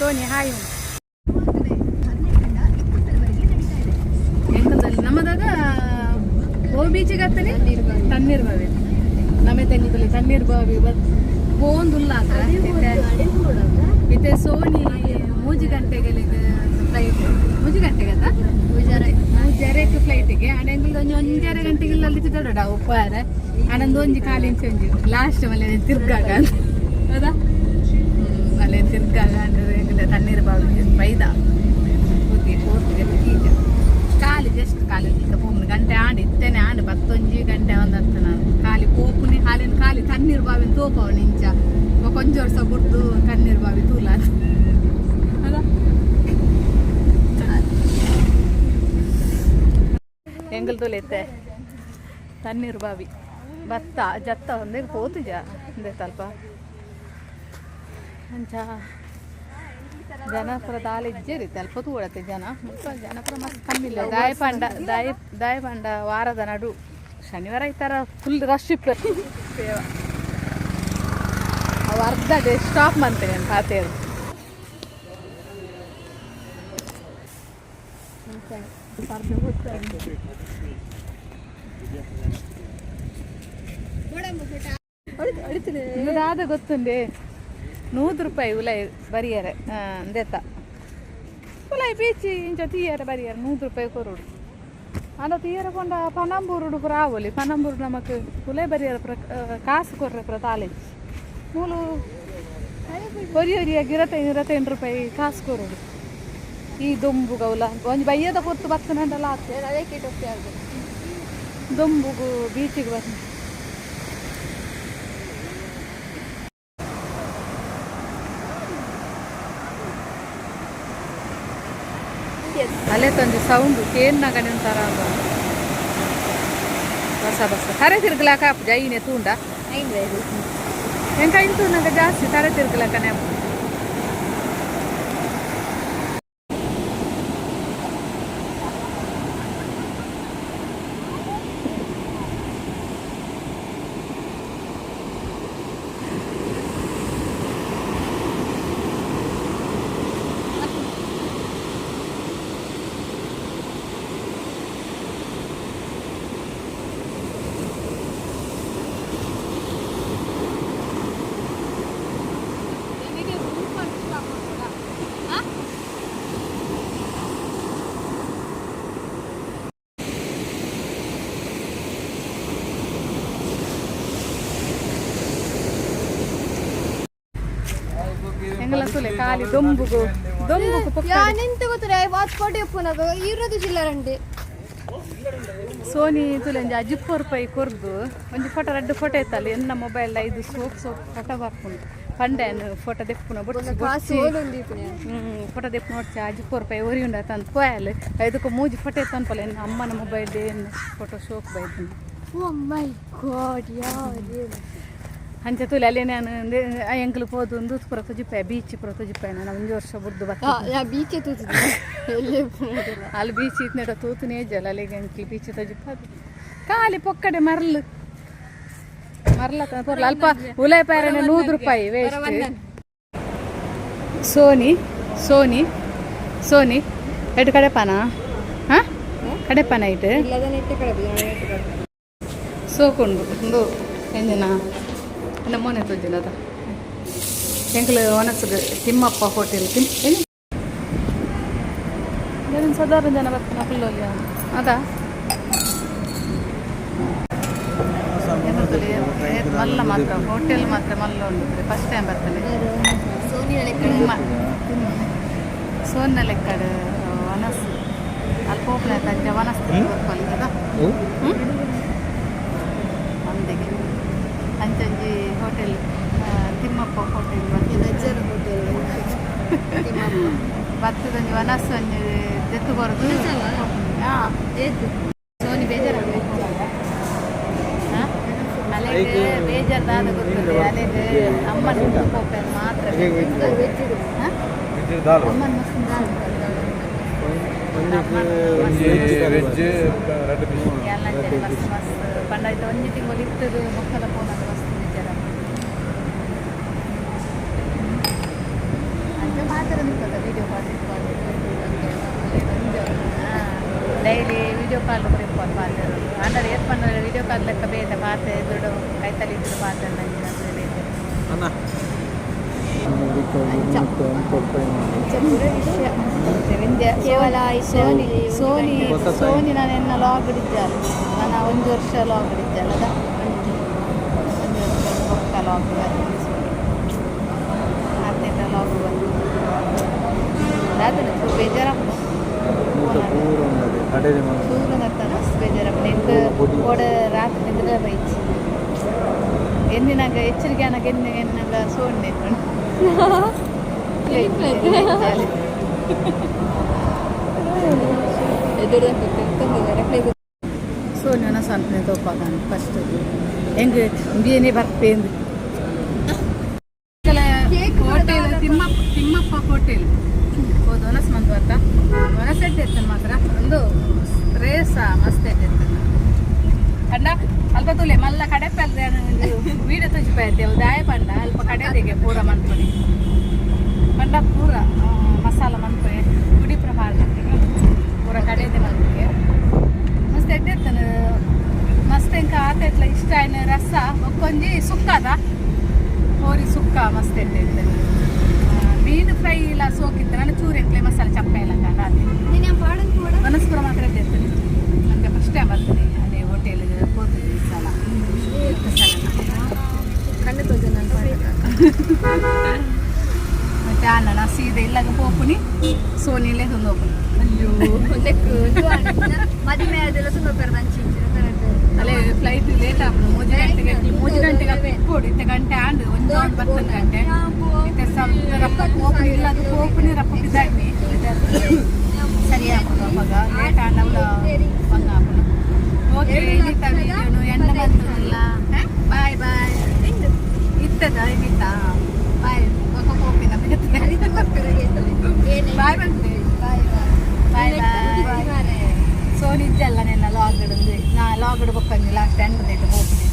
Sony hi. ಎಂಕಲ್ದಲ್ಲಿ ನಮ್ಮದಾಗ ಓ ಬೀಚಿಗೆ ಹತ್ತನೆ ತಣ್ಣೀರ್ ಬಾವಿ. ನಮ್ಮೆ ತೆಂಗುದಲ್ಲಿ ತಣ್ಣೀರ್ ಬಾವಿ ಪೋಂದುಲ್ಲ. ಇತ್ತೆ ಸೋನಿ 3 ಗಂಟೆಗೆ ಫ್ಲೈಟ್. 3 ಗಂಟೆಗೆ ಅತ್ತ, ಮೂಜರೆಕ್ ಫ್ಲೈಟಿಗೆ. ಅಡೆಂಗುಲ್ ಒಂಜಿ ಒಂಜರೆ ಗಂಟೆಗೆ ಅಲ್ಲಿ ತಿದ್ದಡ ಉಪ್ಪಾರ ಆನಂದ್ ಒಂಜಿ ಕಾಲಿಂಚ ಒಂಜಿ ಲಾಸ್ಟ್ ಮಲ್ಲೆ ತಿರ್ಗಾಗ ಹೌದಾ? ಅಲ್ಲೇ ತಿರ್ಗಾಗ ಅಂದ್ರೆ ತಣ್ಣೀರ್ ಬಾವಿ ಬೈದ ಪೂತಿ ಪೋರ್ತಿಗೆ ಈಜ ಖಾಲಿ ಜಸ್ಟ್ ಖಾಲಿ ಪೋಪುನ ಗಂಟೆ ಆಂಡ್ ಇತ್ತೇನೆ ಆಂಡ್ 11 ಗಂಟೆ ಒಂದು ಹತ್ತು. ನಾನು ಖಾಲಿ ಪೋಪುನಿ ಹಾಲಿನ ಖಾಲಿ ತಣ್ಣೀರ್ ಬಾವಿನ ತೋಪವ ನಿಂಚ ಕೊಂಚ ವರ್ಷ ಬುಡ್ದು ತಣ್ಣೀರ್ ಬಾವಿ ತೂಲ ಅಲ್ಲ. ಎಂಗಲ್ ತೋಲೆತ್ತೆ ತಣ್ಣೀರ್ ಬಾವಿ ಭತ್ತ ಜತ್ತ ಒಂದೇ ಪೋತುಜ ಒಂದೇ ತಲ್ಪ. ಅಂಚ ಜನಪುರ ದಾಲ ಇಜ್ಜೇರಿ ಅಲ್ಪ ತೂವಳತೆ ಜನ. ಮುಲ್ಪ ಜನಪುರ ಮಸ್ತ್ ಕಮ್ಮಿ ಇಲ್ಲ. ದಾಯ ಪಂಡ ದಾಯ ದಾಯ ಪಂಡ ವಾರದ ನಡು ಶನಿವಾರ ಈ ಥರ ಫುಲ್ ರಶ್ ಇಪ್ಪ. ಸೇವಾ ಅವು ಅರ್ಧ ಡೇ ಸ್ಟಾಪ್ ಮಂತೇನೆ ಪಾತೇರು. ದಾದ ಗೊತ್ತುಂಡೆ? 100 ರೂಪಾಯಿ ಉಲೈ ಬರಿಯರೆ ಅಂದೆತ್ತ ಉಲೈ ಬೀಚಿ ಇಂಚ ತೀಯರೆ ಬರಿಯರೆ 100 ರೂಪಾಯಿ ಕೊರಡು. ಅಂಡ ತೀಯರೆ ಪಂಡ ಪನಂಬೂರುಡು ಪೂರ ಆವೊಲಿ. ಪನಂಬೂರು ನಮಕ್ ಉಲೈ ಬರಿಯರೆ ಪೂರ ಕಾಸು ಕೊರ್ರೆ ಪೂರ ತಾಲೆಜ್. ಮೂಲು ಒರಿ ಒರಿಯ 25 25 ರೂಪಾಯಿ ಕಾಸು ಕೊರಡು. ಈ ದೊಂಬುಗೌಲ ಒಂಜಿ ಬಯ್ಯದ ಪೊರ್ತು ಬತ್ತನಂಡಲ ಆತು. ದೊಂಬುಗು ಬೀಚಿಗೆ ಬರ್ತದೆ. ಅಲ್ಲೇ ಒಂಜಿ ಸೌಂಡ್ ಕೇನ್ನಗನೆ ಒಂಥರ. ಬಸ ಬಸ ತರೆ ತಿರ್ಗಲಾಕ ಜೈನೆ ತೂಂಡ ಎಂಕ ಇಂತು ನಂಗೆ ಜಾಸ್ತಿ ತರೆ ತಿರ್ಗಲಾಕನೆ. ಎಂಗಲ ತುಲೆ ಖಾಲಿ ದೊಂಬುಗು ದೊಂಬುಗು ಪೊಕ್ಕ. ಯಾನೆಂತ ಗೊತ್ತಿಲ್ಲ, ವಾಚ್ ಫೋಟೋ ಉಪ್ಪುನಗ ಇರೋದು ಚಿಲ್ಲರಂಡೆ. ಸೋನಿ ತುಲೆ ಒಂಜಿ 50 ರೂಪಾಯಿ ಕೊರ್ದು ಒಂಜಿ ಫೋಟೋ ರಡ್ಡು ಫೋಟೋ ಇತ್ತಲ್ಲ ಎನ್ನ ಮೊಬೈಲ್ ಐದು ಸೋಕ್ ಸೋಕ್ ಫೋಟೋ ಬರ್ಪುಂಡು. ಪಂಡೆನ್ ಫೋಟೋ ದೆಪ್ಪುನ ಬೊಡ್ಚಿ. ಕಾಸು ಓಲೊಂದು. ಫೋಟೋ ದೆಪ್ಪು ನೋಡ್ಚಿ 50 ರೂಪಾಯಿ ಒರಿ ಉಂಡ ತಂದು ಪೋಯಲ್. ಐದಕ್ಕೆ ಮೂಜಿ ಫೋಟೋ ಇತ್ತು ಅನ್ಪಲ್ಲ ಎನ್ನ ಅಮ್ಮನ ಮೊಬೈಲ್ ಎನ್ನ ಫೋಟೋ ಶೋಕ್ ಬೈದು. ಓ ಮೈ ಗಾಡ್, ಯಾರ್? ಅಂಚ ತುಲೆ ಅಲ್ಲಿ ನಾನು ಎಂಕ್ಲು ಪೋದು ಒಂದು ಪೂರ ತುಜಿಪಾಯ ಬೀಚ್ ಪೂರ ತುಜಿಪಾಯ. ನಾನು ಒಂಜಿ ವರ್ಷ ಬುಡ್ದು ಬತ್ತ. ಬೀಚ್ ತೂತುದು ಎಲ್ಲೇ? ಅಲ್ಲಿ ಬೀಚ್ ಇತ್ನೆಡ ತೂತುನೇ ಜಲ. ಅಲ್ಲಿಗೆ ಎಂಕ್ಲು ಬೀಚ್ ತೊಜಿಪಾದು ಖಾಲಿ ಪೊಕ್ಕಡೆ ಮರ್ಲು ಮರ್ಲ ಪೊರ್ಲ. ಅಲ್ಪ ಉಲೈ ಪ್ಯಾರನೆ 100 ರೂಪಾಯಿ ವೇಸ್ಟ್. ಸೋನಿ ಸೋನಿ ಸೋನಿ ಎಟ್ಟು ಕಡೆಪಾನ? ಹಾಂ, ಕಡೆಪಾನ ಇಟ್ಟು. ಇಲ್ಲದ ನೆಟ್ಟೆ ಕಡೆ ನೆಟ್ಟೆ ಕಡೆ. ಸೋಕುಂಡು ಒಂದು ಎಂಜಿನ ಎನ್ನ ಮೋನೆ ತೋಜಿನದ. ಎಂಕ್ಲು ಒನಸ್ಗ್ ತಿಮ್ಮಪ್ಪ ಹೋಟೆಲ್ ತಿಮ್ ಏನು ಸಾಧಾರಣ ಜನ ಬರ್ತಾನೆ ಫುಲ್ಲಲ್ಲಿ ಅದಾ. ಮಲ್ಲ ಮಾತ್ರ ಹೋಟೆಲ್ ಮಾತ್ರ ಮಲ್ಲ ಉಂಟು. ಫಸ್ಟ್ ಟೈಮ್ ಬರ್ತೇನೆ. ಸೋನಿಯ. ತಿಮ್ಮ ಸೋನ್ನ ಲೆಕ್ಕಡ್ ವನಸ್ ಅಲ್ಪ ಓಪನ್ ಆಯ್ತು. ಅಂಚ ವನಸ್ ಬರ್ಪಲ್ಲಿ ಅದ ಒಂದಿಗೆ ಅಂಚಂಜಿ ಹೋಟೆಲ್ ತಿಮ್ಮಪ್ಪ ಹೋಟೆಲ್. ನಜ್ಜರ ಹೋಟೆಲ್. ಬತ್ತದೊಂಜಿ ವನಸ್ ಒಂಜಿ ದೆತ್ತು ಬರುದು. ಹಾಂ, ಸೋನಿ ಬೇಜಾರಾಗ ಅಲೆಗ್ ಬೇಜಾರ್ ದಾದ ಗೊತ್ತುಂಡೆ? ಅಲೆಗ್ ಅಮ್ಮನ ಪೋಪೆರ್ ಮಾತ್ರ. ಹಾ? ಅಮ್ಮನ ಮಸ್ತ್. ವೆಜ್ ರಡ್ಡ್ ಪೀಸ್. ಎಲ್ಲ ಮಸ್ತ್ ಮಸ್ತ್ ಪಂಡ ಆಯ್ತು. ಒಂಜಿ ತಿಂಗಳು ಇತ್ತದು ಮೊಕ್ಕಲ ಪೋನಗ ಮಸ್ತ್ ಬೇಜಾರ. ಅಂಚ ಮಾತ್ರ. ಪಾತೆರ video call. Daily video call ಇಪ್ಪತ್ತು ಪಾತೆರ ಅಂದ್ರೆ ಏತ್ ಪಂಡ ವಿಡಿಯೋ ಕಾಲ್ ಲೆಕ್ಕ ಬೇತೆ ಪಾತೆ ದುಡ್ಡು ಕೈತಲಿ ಇದ್ದು ಪಾತೆ. ಅಣ್ಣ. ಕೇವಲ ಸೋನಿ ಸೋನಿ. ಹೊಸ ತಾಯಿ. ಸೋನಿ ನಾನು ಎನ್ನ ಲಾಗ್ ಇದ್ದಾಳೆ. ನಾನು ಒಂದು ವರ್ಷ ಲಾಗ್ ಇದ್ದಾಳೆ ಅದ. ಒಂದು ವರ್ಷ ಪಕ್ಕ ಲಾಗ್ ಬರ್ತದೆ ಸೋನಿ. ಆತೇಟ ಲಾಗ್ ಬಂದು ದಾದನ ಚೂರು ಬೇಜಾರಪ್ಪ. ಪೂರ ಉಂಡದೆ ಕಡೆದೆ. ಚೂರು ನರ್ತನ ಮಸ್ತ್ ಬೇಜಾರಪ್ಪ. ನಿಂದು ಓಡ ರಾತ್ರಿ ನಿದ್ರೆ ಬೈಚಿ ಎನ್ನಿನಾಗ ಎಚ್ಚರಿಕೆ ಅನಾಗ ಎನ್ನ ಎನ್ನಾಗ ಸೋಣ್ಣೆ. ಸೋನಿಯನ ಸೊಂಟನೆ ತೋಪಾಗ ಫಸ್ಟ್ ಹೆಂಗ್ ಬೇನೆ ಬರ್ಪೇಂದು. ಹೋಟೆಲ್ ತಿಮ್ಮಪ್ಪ, ತಿಮ್ಮಪ್ಪ ಹೋಟೆಲ್ ಹೋದ ಒನಸ್ ಮಂದು ಬರ್ತಾ ಒನಸ್ ಎಡ್ಡೆ ಮಾತ್ರ ಒಂದು ರೇಸ ಮಸ್ತ್ ಎಡ್ಡೆ. ಕಂಡ ಅಲ್ಪ ತುಲೆ ಮಲ್ಲ ಕಡೆ ಪಲ್ಲೆ ವೀಡ ತುಜಿಪಾಯ್ತೆ ದಾಯ ಪಂಡ ಅಲ್ಪ ಕಡೆದಿಗೆ ಪೂರ ಮನ್ಪುನಿ ಪಂಡ ಪೂರ ಮಸಾಲ ಮನ್ಪುನಿ ಪುಡಿ ಪ್ರಮಾಣ ಪೂರ ಕಡೆದೆ ಮನ್ಪುಗೆ ಮಸ್ತ್ ಎಡ್ಡೆ ಇತ್ತನ. ಮಸ್ತ್ ಎಂಕ ಆತ ಎಟ್ಲ ಇಷ್ಟ ಆಯ್ನ ರಸ ಒಕ್ಕೊಂಜಿ ಸುಕ್ಕದ ಕೋರಿ ಸುಕ್ಕ ಮಸ್ತ್ ಎಡ್ಡೆ ಇತ್ತನ. ಮೀನು ಫ್ರೈ ಇಲ್ಲ ಸೋಕಿತ್ತು ನಾನು ಚೂರು ಎಂಕ್ಲೆ ಮಸಾಲೆ ಚಪ್ಪ ಇಲ್ಲ ರಾತ್ರಿ. ನೀನು ಪಾಡನ್ ಕೂಡ. ಮನಸ್ಪುರ ಮಾತ್ರ ಎಡ್ಡೆ ಇರ್ತದೆ. ನನಗೆ ಫಸ್ಟ್ ಟೈಮ್ ಬರ್ತದೆ ಅದೇ ಹೋಟೆಲ್ ಹೋಗ್ತದೆ ಈ ಸಲ ಈ ಸಲ. ಕಣ್ಣು ತೋಜ ನಾನು. ಮತ್ತೆ ಅಣ್ಣ ಸೀದಾ ಇಲ್ಲಾಗ ಪೋಪುನಿ ಸೋನಿಲೇ ತಂದು ಹೋಪುನಿ. ಅಯ್ಯೋ, ಮದುವೆ ಅದೆಲ್ಲ ತುಂಬ ಪೆರ್ದಂಚಿ. ಅಲ್ಲೇ ಫ್ಲೈಟ್ ಲೇಟ್ ಆಪುಂಡು. 3 ಗಂಟೆಗೆ, 3 ಗಂಟೆಗೆ ಇಪ್ಪೋಡು. ಇತ್ತೆ ಗಂಟೆ ಆಂಡ್ ಒಂದು ಆಂಡ್ ಬತ್ತನ ಗಂಟೆ. ಇತ್ತೆ ರಪ್ಪ ಪೋಪುನಿ ಇಲ್ಲಾಗ ಪೋಪುನಿ ರಪ್ಪ ಬಿದ್ದಾಡ್ನಿ ಸರಿ ಆಪುಂಡು. ಅವಾಗ ಲೇಟ್ ಆಂಡ್ ಅವಳ ಬಂಗ ಆಪುಂಡು. ಓಕೆ, ಇನ್ನಿತ್ತ ವೀಡಿಯೋನು ಎಣ್ಣ ಬಂತದಲ್ಲ. Bye bye. ಇತ್ತದ ಇನ್ನಿತ್ತ ಬಾಯ್ ಒಕ್ಕ ಪೋಪಿನ. ಬಾಯ್ ಬಂತೆ. ಬಾಯ್. Boy boy. ಸೋನಿಜ್ಜಲ್ಲ ನಿನ್ನ ಲಾಗಡ್ ನಾ ಲಾಗಡ್ ಬೊಕ್ಕಂಜಿ ಲಾಸ್ಟ್ ಎಂಡ್ ದೇಟ್ ಹೋಗ್ತೀನಿ.